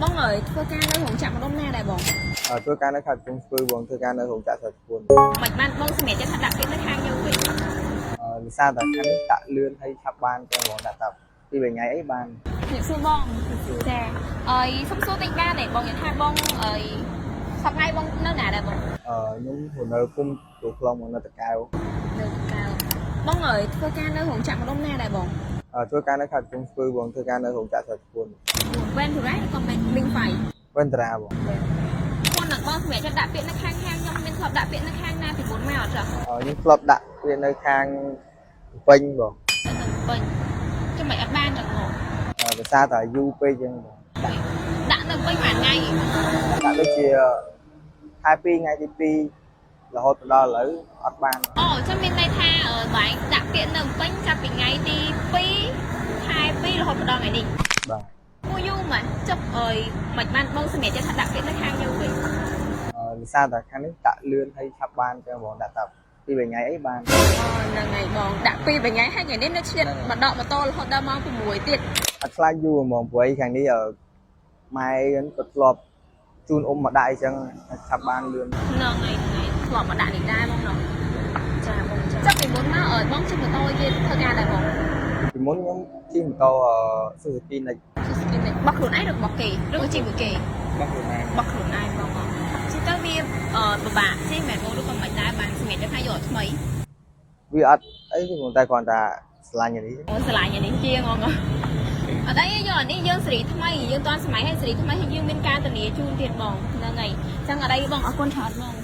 បងអើយធ្វើការនៅរោងចក្រម្ដុំណាដែរបង? អឺធ្វើការនៅខេត្តកំពង់ស្ពឺបងធ្វើការនៅរោងចក្រស្រែពួន។ មិនបានបងសម្រេចចិត្តថាដាក់ពាក្យនៅខាងយើងវិញ? អឺវិសាតែខាងនេះដាក់លឿនហើយឆាប់បានចឹងបងដាក់តែពីរថ្ងៃអីបាន។ ជំរាបសួរបងចាអើយសុំសួរតិចបានទេបងនិយាយថាបងអើយសប្តាហ៍បងនៅណាដែរបង? អឺខ្ញុំរស់នៅភូមិទូខ្លងមកនៅតកែវ។ នៅតកែវបងអើយធ្វើការនៅរោងចក្រម្ដុំណាដែរបង? អឺធ្វើការនៅខេត្តកំពង់ស្ពឺបងធ្វើការនៅរោងចក្រស្រែពួន។ Ventura ឬក៏ Ming Fai? Ventura បង។ មុននឹងបងសម្រេចចិត្តដាក់ពាក្យនៅខាងខាងខ្ញុំមានធ្លាប់ដាក់ពាក្យនៅខាងណាពីមុនមកអត់ចា៎? អឺខ្ញុំធ្លាប់ដាក់វានៅខាងពេញបង។ នៅនឹងពេញចាំមិនអត់បានចឹងបង? អឺភាសាតែយូរពេកចឹងបងដាក់ ដាក់នៅពេញមួយថ្ងៃ? ដាក់ដូចជាខែ2ថ្ងៃទី2រហូតដល់ឥឡូវអត់បាន។ អូចាំមានន័យថាបងដាក់ពាក្យនៅពេញចាប់ពីថ្ងៃទី2ខែ2រហូតដល់ថ្ងៃនេះ? បាទ។ មួយយូរម៉េចចុះអើយមិនបានបងសម្រេចចិត្តថាដាក់ពាក្យនៅខាងយើងវិញ? អឺវិសាតែខាងនេះដាក់លឿនហើយឆាប់បានចឹងបងដាក់តែពីរថ្ងៃអីបាន។ អូហ្នឹងហើយបងដាក់ពីរថ្ងៃហើយថ្ងៃនេះនៅឆ្លៀតមកដកម៉ូតូរហូតដល់ម៉ោង6ទៀត។ អត់ខ្លាចយូរហ្មងព្រោះអីខាងនេះអឺម៉ែគាត់ធ្លាប់ជូនអ៊ំមកដាក់អីចឹងឆាប់បានលឿន។ ហ្នឹងហើយហ្នឹងហើយធ្លាប់មកដាក់នេះដែរបងណោះចាបងចាចាប់ពីមុនមកអើយបងជិះម៉ូតូគេធ្វើការដែរបង? ពីមុនខ្ញុំជិះម៉ូតូអឺ Suzuki Next។ Suzuki នេះបោះខ្លួនឯងឬបោះគេឬក៏ជិះមួយគេ? បោះខ្លួនឯង។ បោះខ្លួនឯងបងអជិះទៅវាអឺពិបាកជិះមែនបងឬក៏មិនដែរបានសម្រាប់ថាយកថ្មី? វាអត់អីទេបងតែគ្រាន់តែស្រឡាញ់អានេះ។ អូស្រឡាញ់អានេះជាងហ្មងអត់អីយកអានេះយើងសេរីថ្មីយើងតាន់សម័យហើយសេរីថ្មីហើយយើងមានការធានាជូនទៀតបងហ្នឹងហើយអញ្ចឹងអត់អីបងអរគុណច្រើនបង។